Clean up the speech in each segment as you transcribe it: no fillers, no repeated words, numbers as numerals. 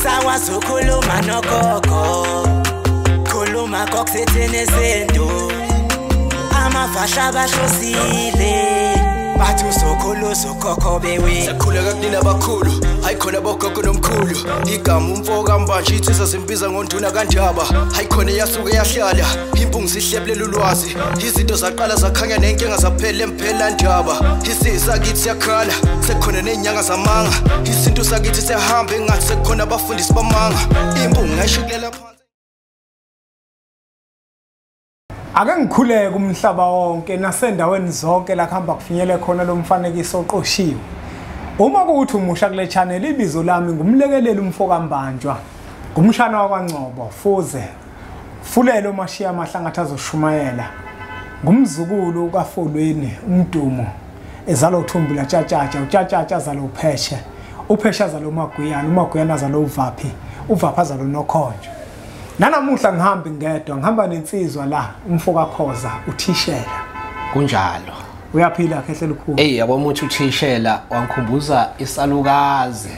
Sakwazi ukukhuluma nogogo, khuluma kokusithini isintu. Amafasha bahlosile, bathi uzokhula uzokhokho bewe. Sakhuleka kunina abakhulu, hayi khona bogogo nomkhulu. Igama umfo kaMbanje insizwa zimbiza ngonduna kaNdaba. Hayi khona yasuke yahlala, impungu zihlebulela ulwazi. Izinto zaqala zakhanya nenkinga zaphela emphela ndaba. Isizwe sakithi siyakhala, sekukhona nezinyanga zamanga. Isintu sakithi siyahamba engathi sekukhona abafundisi bamanga. Impungu ngayishukulela phansi. Ake ngikhuleke umhlaba wonke nasendaweni zonke la kuhamba kufinyele khona lo mfanekiso oqoshiwe. Uma kuwuthi umusha kule channel, ibizo lami ngumlekeleli umfo kaMbanjwa, ngumshana wakwaNgcobo, Fuze Fulelo Mashiya Mahlangathi azoshumayela, ngumzukulu kaFolweni umdumo ezalo uThumbula Tshatshatsha, uTshatshatsha azalo uPheshe, uPheshe azalo uMaguyana, uMaguyana azalo uVaphi, uVaphi azalo Nokhonjo. Nanamuhla ngihambi ngedwa, ngihamba nensizwa la, umfo kaKhoza, uthishela. Kunjalo. Uyaphila khehle likhulu. Ey yabo umuthi uthishela wangikhumbuza isalukazi.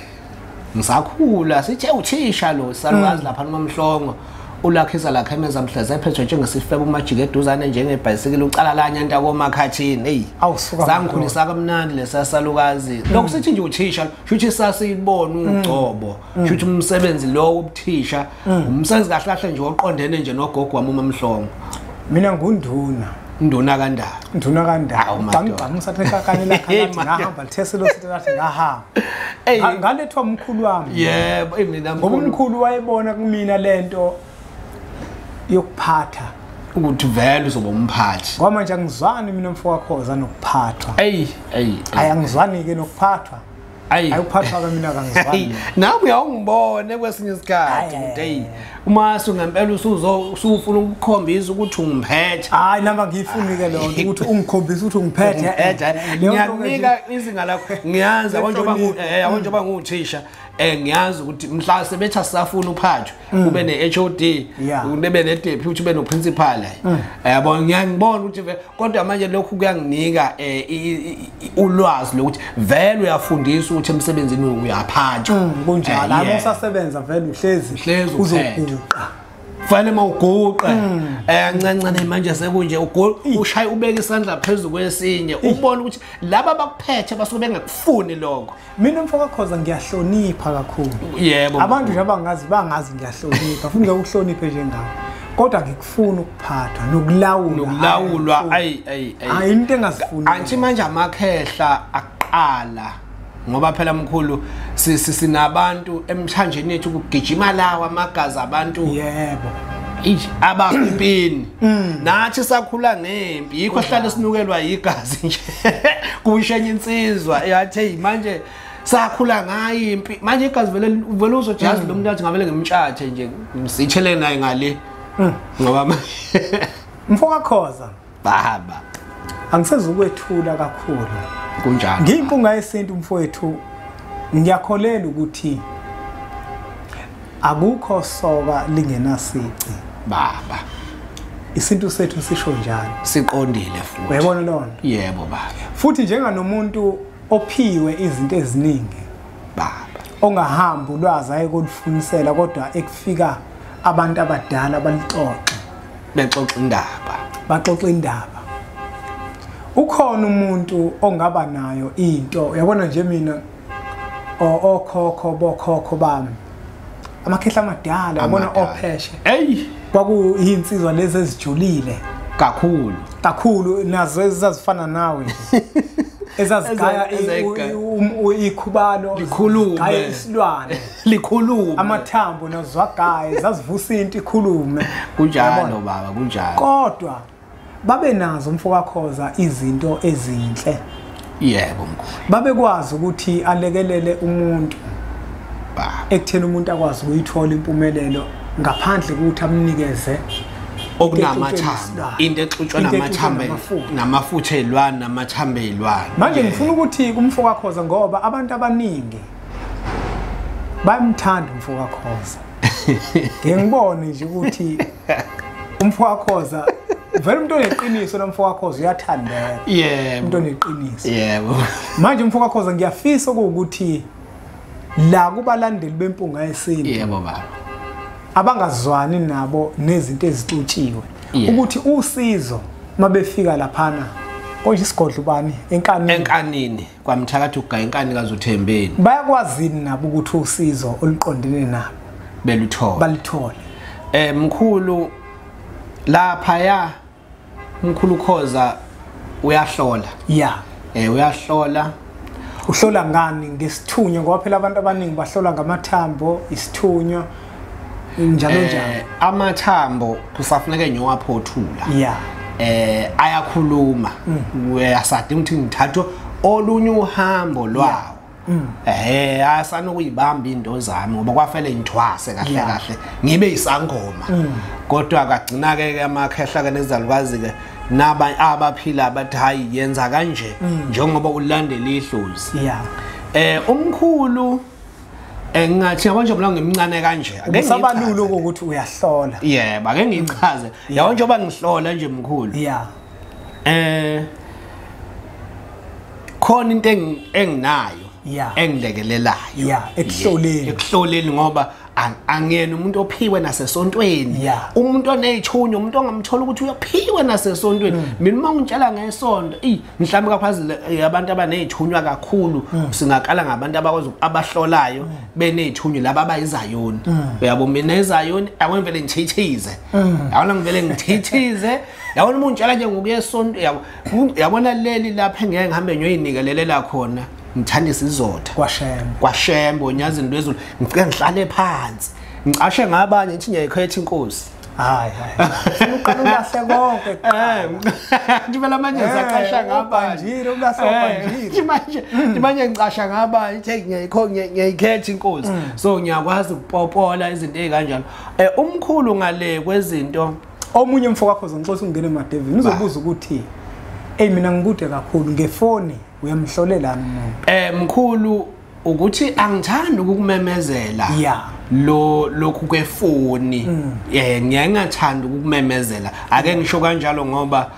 Ngisakhula sithe uthisha lo isalukazi lapha noMamhlongo. Ulakhiza lakhe emeza mhlaza ephethwe njengesifebe umajike eduzane njengebhayisikili ucala lanya nta komakhathini. Hey awusuka sangikhulisa kamnandi lesasalukazi. Lokhu sithi nje uthisha shuthi sasibona ugcobo, shuthi umsebenzi lo ubuthisha umsebenzi kahle kahle nje oqondene nje nogogo wami uMamhlongo. Mina ngunduna. Nduna kaNdaba. Nduna kaNdaba. Ngicabanga usathe kakanye la khalathi ngahamba litheselo sithi lathi ngahamba. Ngalethwa umkhulu wami. Yebo, mina ngoba umkhulu wayebona kumina lento yokuphatha ukuthi vele uzoba umphathi. Ngoba manje angizwani mina mfo kaKhoza nokuphathwa. Ey ey ayi angizwani ke nokuphathwa. Ayi ayuphathwa ke mina kangizwani. Nami uyawungibone kwesinye isikhathi ukuthi hey uma sungempela usuzo usufuna ukukhombisa ukuthi ungiphethe. Hayi nami ngiyifuni ke leyo ukuthi ungikhombise ukuthi ungiphethe. Ngiyakunika izinga lakho. Ngiyazi yabo njengoba nguthisha ngiyazi ukuthi mhla sebetha sisafuna uphathwe ube ne-HOD ube ne-deputy ube no-principal. Yabo ngiyangibona ukuthi kodwa manje lokhu kuyanginika ulwazi lokuthi vele uyafundisa ukuthi emsebenzini uyaphathwa. Kunjalo. Hayi usasebenza vele uhlezi uzoguqa. Fanele mawuguqe ncancane manje sekunje ushaya ubeka isandla phezulu kwesinye ubone ukuthi laba abakuphethe basuke bengakufuni lokho. Mina mfo kaKhoza ngiyahlonipha kakhulu. Yebo. Abantu nje abangazi bangazi ngiyahlonipha, futhi ngikuhloniphe njengawe. Kodwa ngikufuna ukuphathwa nokulawulwa. Nokulawulwa ayi ayi ayi into engazifuni. Anti manje amakhehla aqala ngoba phela mkhulu sinabantu emthanjeni yethu kugijima lawa amagazi abantu. Yebo. Abakumpini. Nathi sakhula ngempi yikho sihlale sinukelwa igazi nje. Kushenye insizwa yathi hey manje sakhula ngayo impi manje igazi vele vele uzojazi lo muntu athi ngavele ngimtshathe nje sithele naye ngale. Ngoba mfo kaKhoza baba angisezukwethula kakhulu. Kunjalo. Ngiyimpunga yesintu mfowethu, ngiyakholela ukuthi akukho soka lingenasici baba. Isintu sethu sisho njalo. Siqondile futhi. Uyabona lona? Yebo baba. Futhi njenganomuntu ophiwe izinto eziningi baba, ongahamba ulwazi ayekolufunisela kodwa ekufika abantu abadala balixoxe. Bexoxa indaba. Baxoxa indaba. Ukhona umuntu ongaba nayo into, uyabona nje mina okhokho bokhokho bami amakhehla amadala yabona opheshe. Hey kwakuyinsizwa lezi ezijulile kakhulu kakhulu nazo ezazifana nawe nje ezazigaya ikhubalo likhulume isilwane likhulume amathambo nazwagaye zazivusa into ikhulume. Kunjalo baba, kunjalo. Kodwa babe nazo mfo kaKhoza izinto ezinhle. Yebo mkhulu. Babekwazi ukuthi alekelele umuntu baba ekutheni umuntu akwazi ukuyithola impumelelo ngaphandle kokuthi amnikeze okunamathambo, into exutshwa namathambo namafutha elwane namathambo elwane. Manje ngifuna ukuthi kumfo kaKhoza ngoba abantu abaningi bayamthanda umfo kaKhoza. Ngiyibone nje ukuthi umfo kaKhoza vele umuntu oneqiniso nomfo kaKhoza uyathandeka. Yebo. Umuntu oneqiniso. Yebo. Manje umfo kaKhoza ngiyafisa ukuthi La kubalandeli beMpunga Yesintu, yebo baba, abangazwani nabo nezinto ezixutshiwe, ukuthi usizo mabefika laphana konje isigodlo bani enkanini kwamthakathi ugaya inkani kaZuthembeni, bayakwazini nabo ukuthi usizo oluqondene nabo beluthola balithole. Mkhulu lapha ya mkhulu Khoza uyahlola. Yeah. Uyahlola. Uhlola ngani? Ngesithunywa, ngoba phela abantu abaningi bahlola ngamathambo, isithunywa njalo njalo. Amathambo kusafuneka ngiyowaphothula. Yeah. Ayakhuluma. Uyasadinga ukuthi ngithathe olunye uhambo lwawo. Asanokuyibamba into zami ngoba kwafele ngithwase kahle kahle ngibe isangoma. Kodwa akagcina ke amakhehla ke nezalukazi ke naba abaphila bathi hayi yenza kanje njengoba ulandela idlozi. Yeah. Umkhulu engathi yabo nje mina ngimncane kanje ake ngisabalula ukuthi uyahlola. Yebo, ake ngichaze. Yabo njengoba ngihlola nje mkhulu. Yeah. Khona into enginayo engilekelelayo. Yeah, ekuhloleni. Ekuhloleni ngoba angiyena umuntu ophiwe nasesontweni. Umuntu onezithunywa, umuntu ongamthola ukuthi uyophiwe nasesontweni. Mina uma ngitshela ngesonto, mhlawumbe kakhulu abantu abanezithunywa kakhulu singakala ngabantu abakwazi abahlolayo benezithunywa laba abayizayoni. Uyabo mina izayoni awemvele ngithithize. Yabona ngivele ngithithize. Yabona uma ungitshela nje ngokuya esonto, yabo yabona leli lapha engeke ngihambe ngiyoyinikelelela khona. Ngithanda isizotha kwaShembe onyazini lwezulu, ngifike ngihlale phansi ngicashe ngabanye ngithi ngiyayikhetha inkosi. Hayi hayi, uqala ulahle konke. Ngibela manje ngisaqasha ngabanye manje ngicasha ngabanye ngithi ngiyayikhetha inkosi. So ngiyakwazi ukupopola izinto ezikanjalo. Umkhulu ngale kwezinto omunye umfo wakho ngixoxa ungene emadevini uzobuza ukuthi ey mina ngikude kakhulu ngefoni uyamhlolelana umuntu. Mkhulu ukuthi angithandi ukukumemezela. Yeah. Lo lokhu kwefoni ngiyangathanda ukukumemezela. Ake ngisho kanjalo ngoba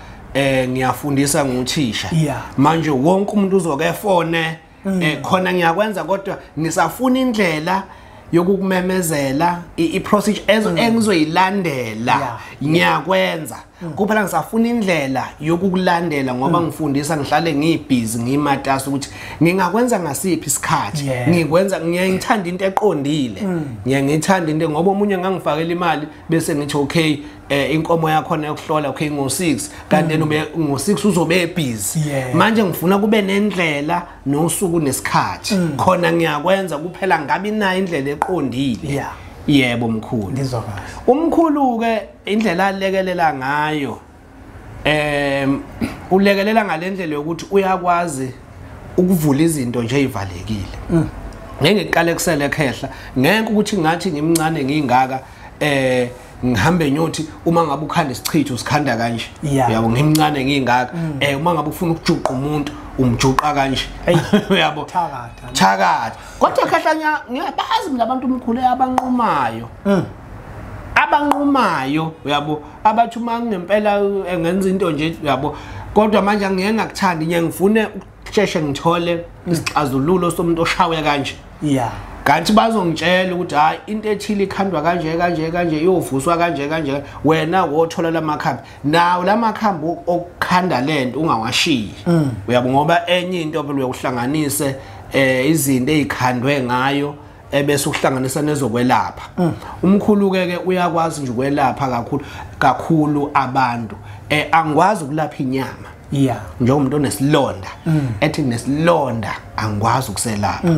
ngiyafundisa nguthisha. Manje wonke umuntu uzoke efone khona ngiyakwenza kodwa ngisafuna indlela yokukumemezela i-procedure engizoyilandela. Ngiyakwenza kuphela ngisafuna indlela yokukulandela ngoba ngifundisa ngihlale ngibhizi ngimatasa ukuthi ngingakwenza ngasiphi isikhathi. Ngikwenza ngiyayithanda into eqondile, ngiyangithanda into ngoba omunye ngangifakela imali bese ngithi okay inkomo yakhona yokuhlola okay ngo6 kanti yena ube ngo6 uzobe busy. Manje ngifuna kube nendlela nosuku nesikhathi khona ngiyakwenza kuphela ngabe inayo indlela eqondile. Yebo mkhulu. Ngizwa kahle. Umkhulu ke indlela alekelela ngayo ulekelela ngalendlela yokuthi uyakwazi ukuvula izinto nje ezivalekile. Ngeke ngiqale kusele khehla ngeke ukuthi ngathi ngimncane ngingaka ngihambe nyothi uma ngabe ukhanda isichitho usikhanda kanje. Uyabo ngimncane ngingaka uma ngabe ufuna ukujuqa umuntu umjuqa kanje. Uyabo thakatha. Kodwa khehla ngiyabazi mina abantu umkhulu abanqumayo. Abanqumayo uyabo abathi uma ngempela engenza into nje uyabo kodwa manje angeke ngakuthandi ngiye ngifune ukusheshe ngithole isixazululo somuntu oshawe kanje. Yeah. Kanti bazongitshela ukuthi hayi into ethile ikhandwa kanje kanje kanje iyovuswa kanje kanje wena wothola lamakhambi nawo lamakhambi okukhanda lento ungawashiyi. Uyabo ngoba enye into phela uyokuhlanganise izinto ezikhandwe ngayo ebese ukuhlanganisa nezokwelapha. Umkhulu ke uyakwazi nje ukwelapha kakhulu kakhulu abantu. Angikwazi ukulapha inyama. Yeah. Njengomuntu onesilonda ethi nesilonda angikwazi ukuselapha.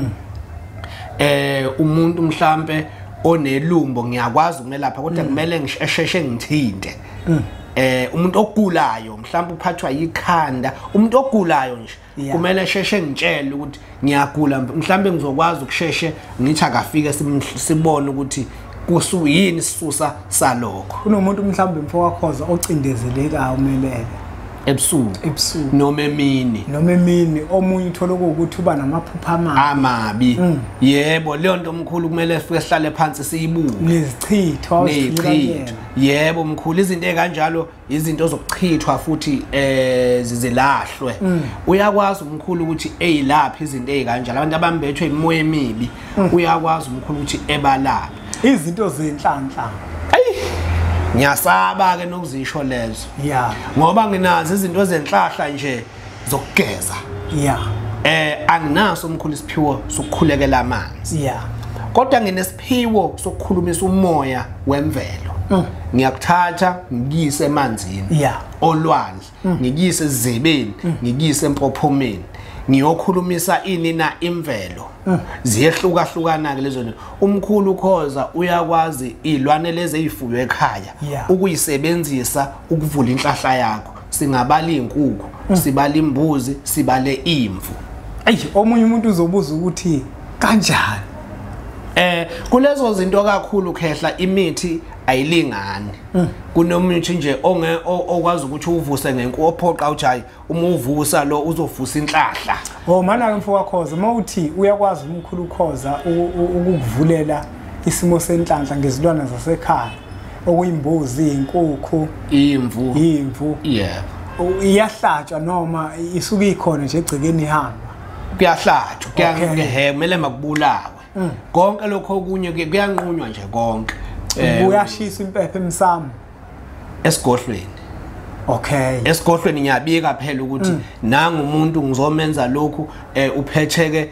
Umuntu mhlambe onelumbo ngiyakwazi ukumelapha kodwa kumele ngisheshe ngithinte. Umuntu ogulayo mhlawumbe uphathwa yikhanda, umuntu ogulayo nje kumele sheshe ngitshele ukuthi ngiyagula mhlawumbe ngizokwazi ukusheshe ngithi akafike sibone ukuthi kusuyini isisusa salokho. Kunomuntu mhlawumbe mfo wakhoza ocindezelekayo umelele. Ebusuku noma emini, omunye uthola ukuthi uba namaphupha amabi. Yebo, leyo nto mkhulu kumele sifike sihlale phansi siyibuke. Nezichitho. Yebo mkhulu, izinto ekanjalo izinto zokuchithwa futhi zizilahlwe. Uyakwazi umkhulu ukuthi eyilaphi izinto ezikanjalo, abantu abambethwe imimoya emibi uyakwazi umkhulu ukuthi ebalaphe izinto zenhlanhla. Ngiyasaba ke nokuzisho lezo. Yeah. Ngoba nginazo izinto zenhlahla nje zokugeza. Yeah. Anginaso umkhulu isiphiwo sokukhulekela amanzi. Yeah. Kodwa nginesiphiwo sokukhulumisa umoya wemvelo. Ngiyakuthatha ngikuyise emanzini. Yeah. Olwandle, ngikuyise ezibeni, ngikuyise empophomeni. Ngiyokhulumisa ini na imvelo. Ziyehlukahlukana ke lezo. Umkhulu Khoza uyakwazi izilwane lezi ezifuywe ekhaya ukuyisebenzisa ukuvula inhlahla yakho. Singabala izinkukhu, sibala imbuzi, sibale imvu. Ayi, omunye umuntu uzobuza ukuthi kanjani? Kulezo zinto kakhulu khehla imithi ayilingani. Kunomuthi nje okwazi ukuthi uvuse ngenku ophoqa uthi hayi uma uvusa lo uzovusa inhlahla. Oh mana ke mfo kaKhoza, mawuthi uyakwazi umkhulu Khoza ukukuvulela isimo senhlanhla ngezilwane zasekhaya okuyimbuzi, inkukhu, imvu. Yebo. Iyahlatshwa noma isuke ikhona nje egcekeni ihamba? Kuyahlatshwa, kumele makubulawe. Konke lokho okunye kuyanqunywa nje konke. Kuyashisa impepha emsamo esigodlweni. Okay. Esigodlweni ngiyabika phela ukuthi nanga umuntu ngizomenza lokhu, uphetheke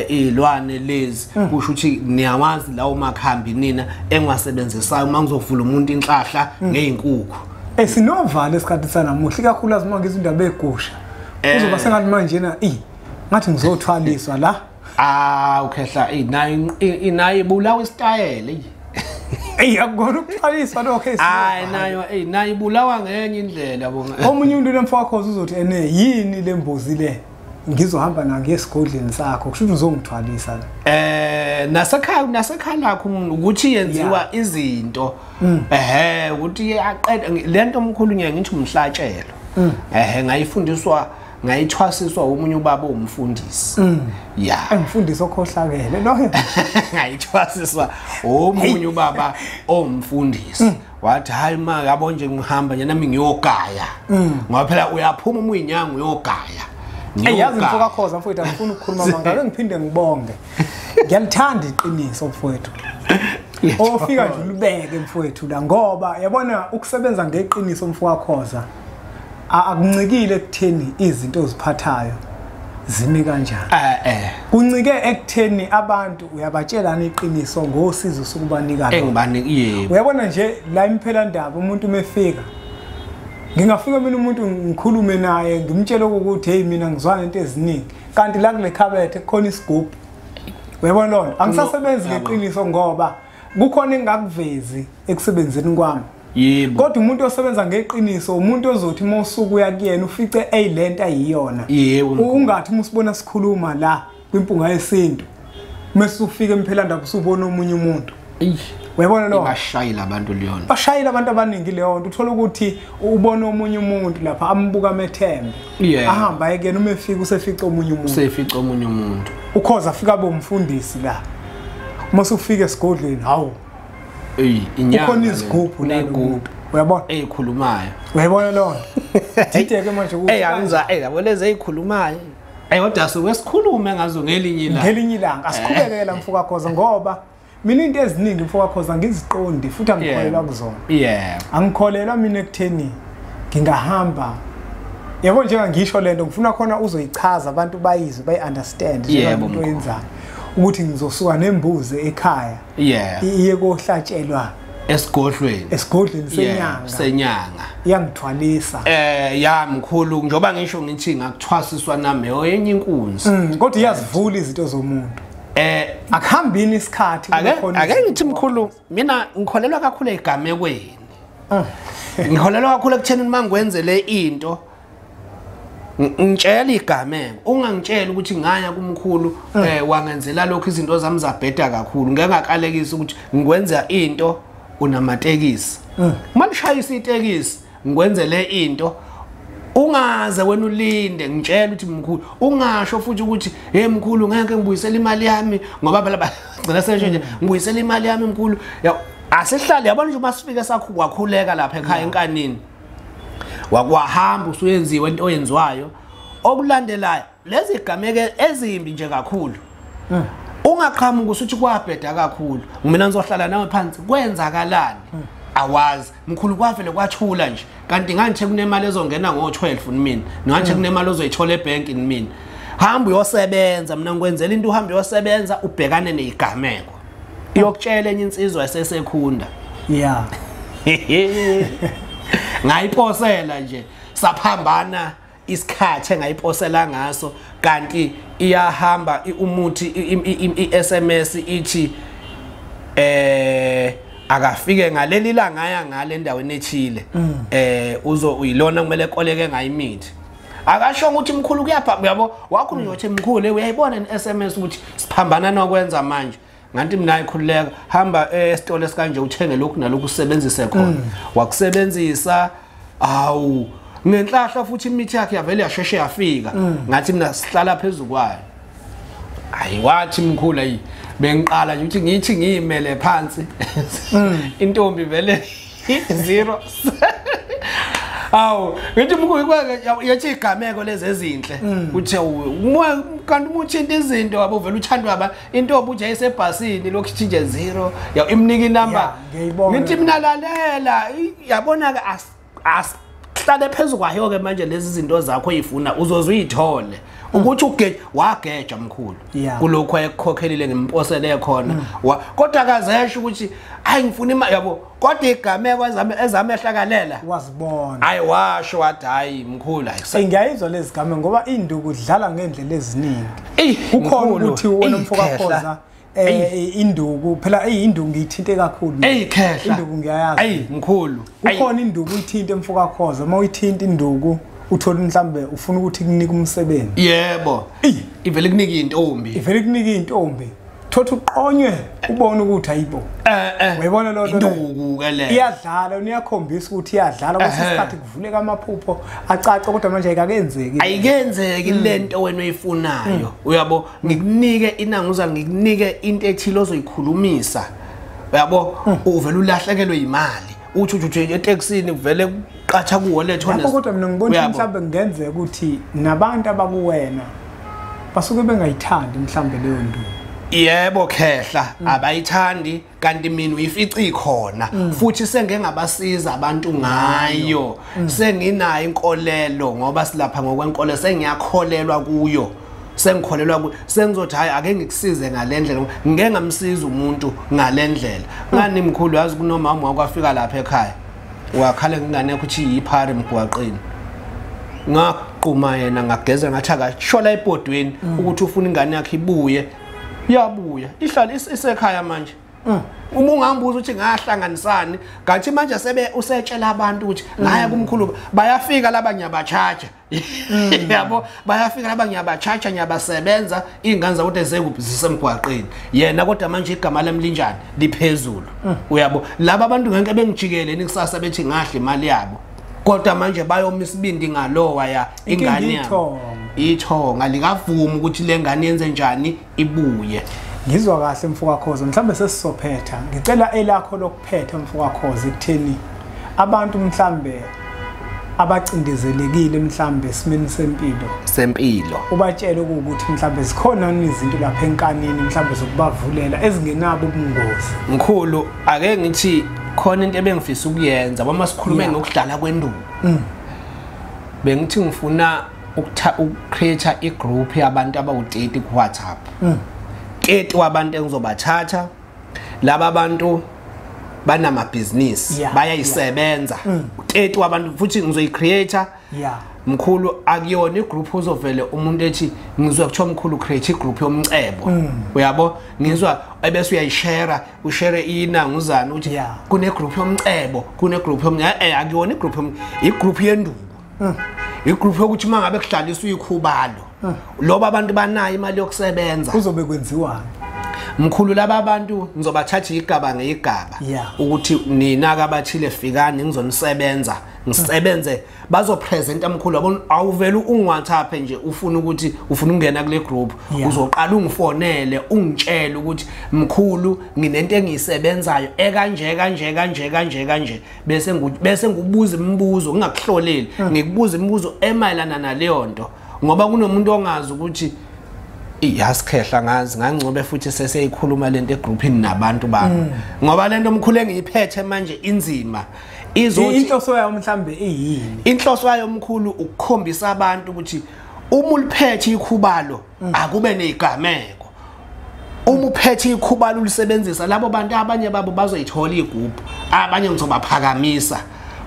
izilwane lezi, kusho ukuthi niyawazi lawo makhambi nina engiwasebenzisayo uma ngizovula umuntu inhlahla ngezinkukhu. Sinovala isikhathi sanamuhla ikakhulukazi uma ngizwe indaba egusha. Kuzoba sengathi manje na ngathi ngizothwaliswa la. Ukhehla inayo ibulawa isitayela. Akukona ukuthwaliswa lokho. Hayi nayo nayo ibulawa ngenye indlela bonga. Omunye umuntu lemfo wakho uzothi ene yini lembuzi le ngizohamba nayo ngesigodleni sakho, kusho ukuthi uzongithwalisa la. Nasekhaya lakho umuntu ukuthi yenziwa izinto. Ukuthi aqede lento omkhulu ngiye ngithi umhlatshelo. Ngayifundiswa, ngayithwasiswa omunye ubaba owumfundisi. Yeah. Engifundisi okhohlakele lo. Ngayithwasiswa omunye ubaba owumfundisi. Wathi hayi ma yabo nje ngihamba nje nami ngiyogaya. Ngoba phela uyaphuma uma uyinyanga uyogaya. Yazi mfo kaKhoza mfowethu, angifuni ukukhuluma manga, ake ngiphinde ngibonge. Ngiyalithanda iqiniso mfowethu. Ofika nje ulibeke mfowethu la, ngoba yabona ukusebenza ngeqiniso mfo kaKhoza akuncikile ekutheni izinto oziphathayo zimi kanjani. Kuncike ekutheni abantu uyabatshelana iqiniso ngosizo sokubanika lo. Yebo. Uyabona nje la imphela ndaba umuntu umefika, ngingafika mina umuntu ngikhulume naye ngimtshele ukuthi hey mina ngizwana into eziningi, kanti la kule khabethe kukhona isigubhu. Uyabona lona angisasebenzi ngeqiniso ngoba kukhona engakuvezi ekusebenzeni kwami. Yebo. Kodwa umuntu osebenza ngeqiniso umuntu ozothi uma usuku uya kuyena ufice eyilento ayiyona. Yebo. Ungathi uma usibona sikhuluma la kwimpunga yesintu mase ufika emphelandaba usubona omunye umuntu. Uyabona lo? Bashayila abantu leyo nto. Bashayila abantu abaningi leyo nto. Uthola ukuthi ubona omunye umuntu lapha ambuka amethembe. Ahamba ayekena uma efika usefica omunye umuntu. Usefica omunye umuntu. Ukhoza afika abe umfundisi la. Uma usufika esigodlweni hawu. Inyanga. Kukhona izigubhu la umuntu. Uyabona? Ezikhulumayo. Uyabona lo? Dideke manje ukuthi angiza yabo lezi ezikhulumayo. Kodwa suke sikhulume ngazo ngelinye ilanga. Ngelinye ilanga. Asiqhubeke la mfo kaKhoza ngoba mina into eziningi mfo kaKhoza ngiziqondi futhi angikholelwa kuzona. Yeah. Angikholelwa mina ekutheni ngingahamba. Yabo njenga ngisho lento ngifuna khona uzoyichaza abantu bayizwe bayi-understand njengoba into yenzayo. Ukuthi ngizosuka nembuzi ekhaya. Yeah. Iye kohlatshelwa esigodlweni. Esigodlweni senyanga. Senyanga. Iyangithwalisa. Ya mkhulu njengoba ngisho ngithi ngakuthwasiswa nami enye inkunzi. Kodwa iyazivula izinto zomuntu. Akuhambini isikhathi kukhona. Ake ngithi mkhulu mina ngikholelwa kakhulu egamekweni. Ngikholelwa kakhulu ekutheni uma ngikwenzele into ngitshela igameko, ungangitshela ukuthi ngaya kumkhulu wangenzela lokho izinto zami zabheda kakhulu. Ngeke ngakalekisa ukuthi ngikwenza into unamatekisi. Uma lishayisa itekisi ngikwenzele into Ungaze wena ulinde ngitshela ukuthi mkhulu, ungasho futhi ukuthi hey mkhulu ngeke ngibuyisele imali yami ngoba phela bagcina sesho nje ngibuyisele imali yami mkhulu. Asihlale yabona nje uma sifike sakho wakhuleka lapha ekhaya enkanini, wakwahamba usuyenziwe into oyenziwayo. Okulandelayo lezi gameke ezimbi nje kakhulu, ungaqhamuka usuthi kwabheda kakhulu, mina ngizohlala nawe phansi kwenzakalani? Awazi mkhulu, kwavele kwathula nje, kanti nganthe kunemali ezongena ngo12 mina, nganthe kunemali ozoyithola ebank mina. Hamba uyosebenza, mina ngikwenzela into, uhamba uyosebenza ubhekane nezigameko. Iyokutshela enye insizwa esesekhunda. Yeah. Ngayiposela nje, saphambana isikhathi engayiposela ngaso, kanti iyahamba umuthi i-SMS ithi akafike ngaleli langa aya ngale endaweni ethile, uzo uyilona kumele ekoleke ngayimithi. Akasho ukuthi mkhulu kuyapha, uyabo wakhuluma nje ukuthi mkhulu uyayibona ne-SMS ukuthi siphambana nokwenza manje. Nganti mina ayikhululeka, hamba esitolo esikanje uthenge lokhu nalokhu usebenzise khona. Wakusebenzisa, awu ngenhlahla futhi imithi yakhe yavele yasheshe yafika. Ngathi mina sihlala phezulu kwayo. Hayi wathi mkhulu, ayi bengiqala nje ukuthi ngithi ngiyimele phansi. Intombi vele 0. Awu ngithi mkhulu yathi igameko lezi ezinhle, uthe kanti uma uthinta izinto wabo vele uthandwa aba intombi nje isebhasini lokhu ithi nje 0 ya imnika inamba. Ngithi mina lalela, yabona ke asihlale phezulu kwayo ke manje lezi zinto zakho oyifuna uzoze uyithole. Ukuthi ugeja wageja mkhulu kulokho ayekhokhelile ngimposele khona, kodwa akazesho ukuthi hayi ngifuna imali yabo, kodwa igameko ezamehlakalela wazibona. Hayi washo wathi hayi mkhulu, hayi ngiyayizwa lezi gameko ngoba induku idlala ngendlela eziningi. Kukhona ukuthi wena mfokaKhoza induku phela induku ngiyithinte kakhulu. Induku ngiyayazi. Ayi mkhulu, kukhona induku uyithinte mfokaKhoza, uma uyithinta induku uthola mhlambe ufuna ukuthi kunike umsebenzi. Yebo. Ivele kunike intombi. Ivele kunike intombi. Thothi uqonywe ubone ukuthi ayibo. Uyibona lo nto. Induku ke le. Iyadlala, uyakhombisa ukuthi iyadlala kwesinye isikhathi kuvuleka amaphupho acace, kodwa manje ayikenzeki. Ayikenzeki lento wena oyifunayo. Uyabo, ngikunike inanguza, ngikunike into ethile ozoyikhulumisa. Uyabo, uvela ulahlekelwe imali. Uthi uthi eTaxini kuvele qatha ku wallet honest. Kodwa mina ngibona mhlambe kungenzeka ukuthi nabantu abakuwena basuke bengayithandi mhlambe leyo nduku. Yebo khehla, abayithandi, kanti mina uyifica ikhona futhi sengeke ngabasiza abantu ngayo. Senginayo inkolelo ngoba silapha ngokwenkolo, sengiyakholelwa kuyo. Sengikholelwa kuyo, sengizothi hayi ake ngikusize ngalendlela, ngeke ngamsiza umuntu ngalendlela. Ngani mkhulu, yazi kunomama wakwafika lapha ekhaya wakhala ngingane yakho ukuthi yiphari emgwaqeni. Ngaqhuma yena ngageza ngathi akashola ebhodweni ukuthi ufuna ingane yakhe ibuye. Iyabuya, ihlala isekhaya manje. Uma ungambuza ukuthi ngahlanganisani, ngathi manje sebe usetshela abantu ukuthi ngaya kumkhulu, bayafika laba ngiyabachaja. Yabo, bayafika laba ngiyabachaja, ngiyabasebenza, ingane zakuthi ezekuphi zisemgwaqeni. Yena kodwa manje igama lami linjani liphezulu. Uyabo, laba abantu ngeke bengijikele nikusasa bethi ngadla imali yabo. Kodwa manje bayoma isibindi ngalowa ya ingane yabo. Ithonga likavuma ukuthi lengane yenze njani ibuye. Ngizwa kahle mfokaKhoza, mhlambe sesizophetha. Ngicela elakho lokuphetha mfokaKhoza ekutheni abantu mhlambe abacindezelekile mhlambe esimeni sempilo. Ubatshele ukuthi mhlambe zikhona izinto lapha enkanini mhlambe zokubavulela ezingenabo ubungozi. Mkhulu, ake ngithi khona into ebengifisa ukuyenza uma sikhulume ngokudlala kwenduku. Bengithi ngifuna ukucreate igroup yabantu abawu30 ku WhatsApp. 30 wabantu engizobathatha, laba bantu banamabhizinisi, bayayisebenza. 30 wabantu futhi ngizoyicreate. Mkhulu, akuyona igroup uzovele umuntu ethi ngizwa kuthiwa mkhulu create igroup yomcebo. Uyabo, ngizwa ebese uyayishare, ushare inanguzana ukuthi kune group yomcebo, kune group akuyona igroup, igroup yenduku. Igroup yokuthi mangabe kuhlaliswa ikhubalo, loba abantu banayo imali yokusebenza. Kuzobe kwenziwani? Mkhulu laba bantu ngizobathatha igaba ngegaba ukuthi nina kabathile fikani ngizonisebenza ngisebenze bazopresenta mkhulu yabona awuvela ungiWhatsApp nje ufuna ukuthi ufuna ukungena kule group uzoqala ungifonele ungitshele ukuthi mkhulu nginento engiyisebenzayo ekanje kanje kanje kanje kanje bese ngikubuza imibuzo ngingakuhloleli ngikubuza imibuzo emayelana naleyo nto ngoba kunomuntu ongazi ukuthi iyasikhehla ngazi ngangcobe futhi seseyikhuluma lento egroupini nabantu bami ngoba lento omkhulu engiyiphethe manje inzima izothi inhloso yayo mhlambe iyini inhloso yayo omkhulu ukukhombisa abantu ukuthi uma uliphethe ikhubalo akube nezigameko uma uphethe ikhubalo ulisebenzisa labo bantu abanye babo bazoyithola igubhu abanye ngizobaphakamisa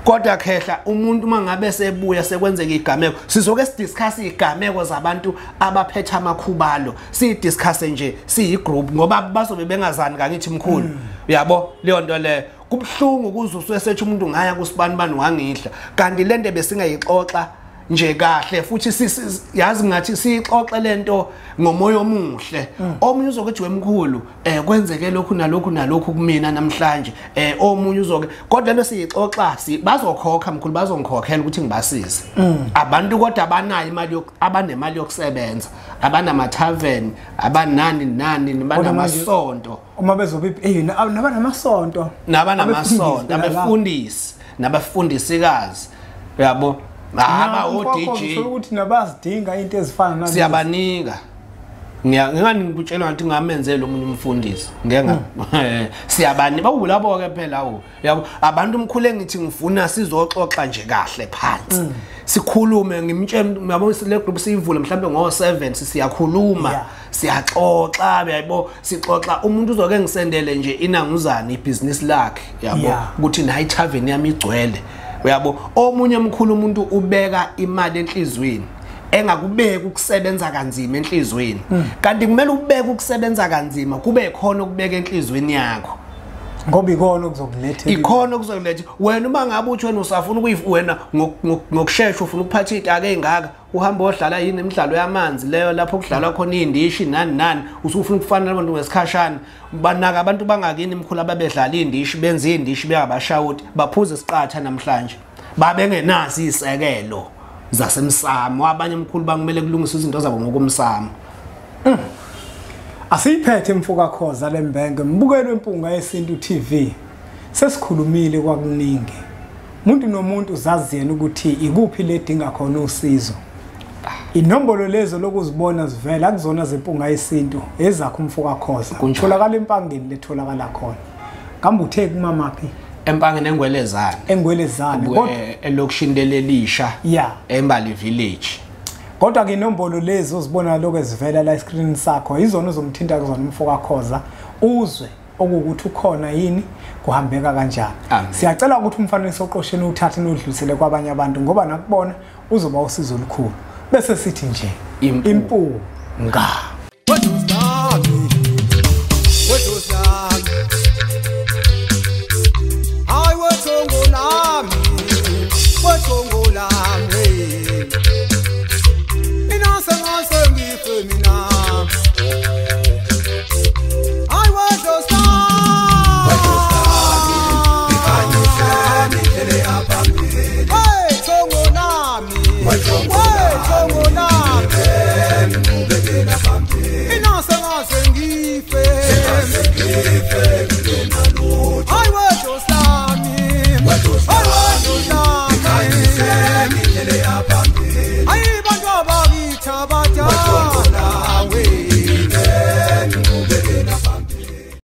kodwa khehla umuntu mangabe sebuya sekwenzeka igameko sizoke sidiscuss igameko zabantu abaphethe amakhubalo sidiscuss nje siyigroup ngoba bazobe bengazani kangithi mkhulu uyabo leyo nto le kubhlungu ukuze usesethi umuntu ngaya kusibani bani wangidla kanti lento besingayixoxa nje kahle futhi yazi ngathi sixoxe lento ngomoya omuhle omunye uzokuthi wemkhulu kwenzeke lokhu nalokhu nalokhu kumina namhlanje omunye uzoke kodwa lento siyixoxa bazokhokha mkhulu bazongikhokhela ukuthi ngibasize abantu kodwa abanayo imali abanemali yokusebenza abanama tavern abanani nani banamasonto uma bezobe nabanamasontho nabanamasontho abefundisi nabafundisikazi uyabo aba o DJ ukuthi nabazidinga into ezifana nalezi siyabanika ngingani ngikutshela ngathi ngamenzela omunye umfundisi ngeke siyabanika bawulabo ke phela awu yabo abantu umkhulu engithi ngifuna sizoxoxa nje kahle phansi sikhulume ngimtshela yabo le group siyivule mhlambe ngo7 siyakhuluma siyaxoxa yabo sixoxa umuntu uzoke ngisendele nje inanguzana ibusiness lakhe yabo ukuthi nayi tavern yami igcwele uyabo omunye omkhulu umuntu ubeka imali enhlizweni engakubeki ukusebenza kanzima enhlizweni kanti kumele ubeke ukusebenza kanzima kube khona ukubeka enhlizweni yakho ngoba ikona okuzokuletha ikhona okuzokuletha wena uma ngabe uthi wena usafuna wena ngokusheshsha ufuna ukuphatha itaka ezingaka uhamba odlala yini imidlalo yamanzi leyo lapho kudlalwa khona indishi nani nani usufuna ukufana nabantu ngesikhashana banaka abantu bangakini imkhulu ababedlala indishi benza indishi bengabashawuti baphuza isiqatha namhlanje babengenazi isekelo zasemsamo abanye omkhulu bangimele kulungisa izinto zabo ngokomsamo. Asiyiphethe mfoka Khoza lembenge mbukelo Impunga Yesintu TV sesikhulumile kwakuningi umuntu nomuntu uzazi yena ukuthi ikuphi ledinga khona usizo inombolo lezo lokuzibona zivela kuzona zeMpunga Yesintu ezakho umfoka Khoza kutholakala empangeni letholakala khona kambe uthe kumamaphi empangeni engwelezane engwelezane kodwa elokishini lelelisha eMbali village kodwa ke inombolo lezi ozibona lokho ezivela la escreen sakho izona uzomthinta kuzona umfoka Khoza uzwe okuwukuthi ukhona yini kuhambeka kanjani. Siyacela ukuthi umfanekiso oqosheni uthathe nodlulisele kwabanye abantu ngoba nakubona uzoba usizo olukhulu bese sithi nje impunga.